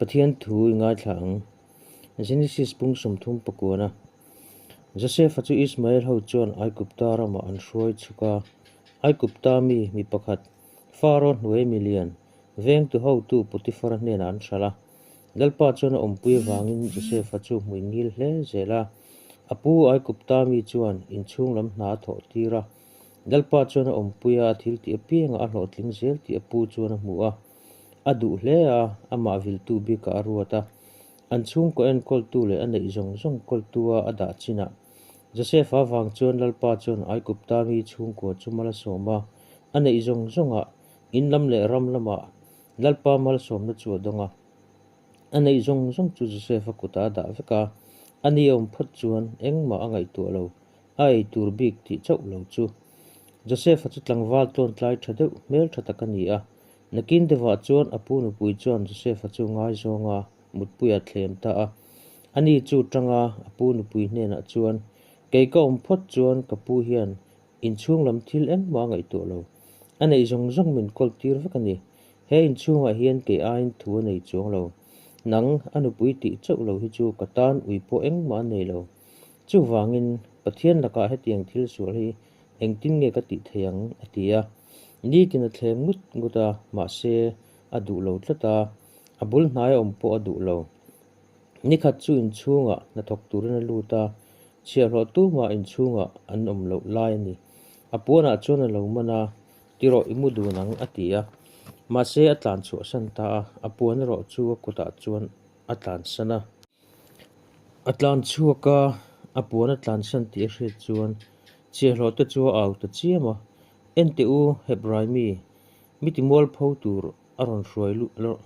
Pathian thu i ngaithla ang. Genesis pung 30 pakuana. Josefa chu Ismael ho chuan Aigupta ramah an hruai chhuk a. Aigupta mi mi pakhat, Faro hnuai milian, vengtu hotu Potifara hnenah an hralh a. Lalpa chuan a awmpui avangin Josefa chu hmui ngil hle zel a. A pu Aigupta mi chuan inchhung lam hna a thawh tir a. Lalpa chuan a awmpui a, a thil tih apiangah a hlawhtling zel tih a pu chuan a hmu a. A duh hle a, amah viltu bikah a ruat a. An chhungkaw enkawltu leh a neih zawng zawng kawltua a dah chinah Josefa vang chuan Lalpa chuan Aigupta mi chhungkua chu mal a sawm a, a neih zawng zawngah in lam leh ram lamah Lalpa malsawmna chu a dawng a. A neih zawng zawng chu Josefa kutah a dah vek a, a ni awm phawt chuan engmah a ngaihtuah lo, a ei tur bik tih chauh lo chu. Josefa chu tlangval tlawntlai tha deuh hmel tha tak a ni a, Nakin deuhah chuan a pu nupui chuan Josefa chu ngaizawng a, mutpuia thlem ta a. Ani chu tanga a pu nupui hnenah chuan, Kei ka awm phawt chuan ka pu hian inchhung lam thil engmah a ngaihtuah lo. A neih zawng zawng min kawl tir vek a ni. He inchhungah hian kei aiin thu a nei chuang lo. Nang, a nupui tih chauh lo hi chu ka tan ui pawh engmah a nei lo. Chuvangin, Pathian lakah hetiang thil sual hi Engtin nge ka tih thei ang? a ti a. Nitin a thlem ngut ngut a, mahse a duh lo tlat a, a bul hnaia awm pawh a duh lo. Nikhat chu inchhungah hnathawk turin a lut a, chhiahhlawh tumah inchhungah an awm loh lai a ni. A puanah chuan a lo man a, Ti rawh i mu dun ang, a ti a. Mahse a tlan chhuahsan ta a, a puan erawh chu a kutah chuan a tlansan a. A tlan chhuak a, a puan a tlansan tih a hriat chuan chhiahhlawh te chu a au ta chiam a, Enteh u, Hebrai mi, mi timualpho tur a rawn hruai luh.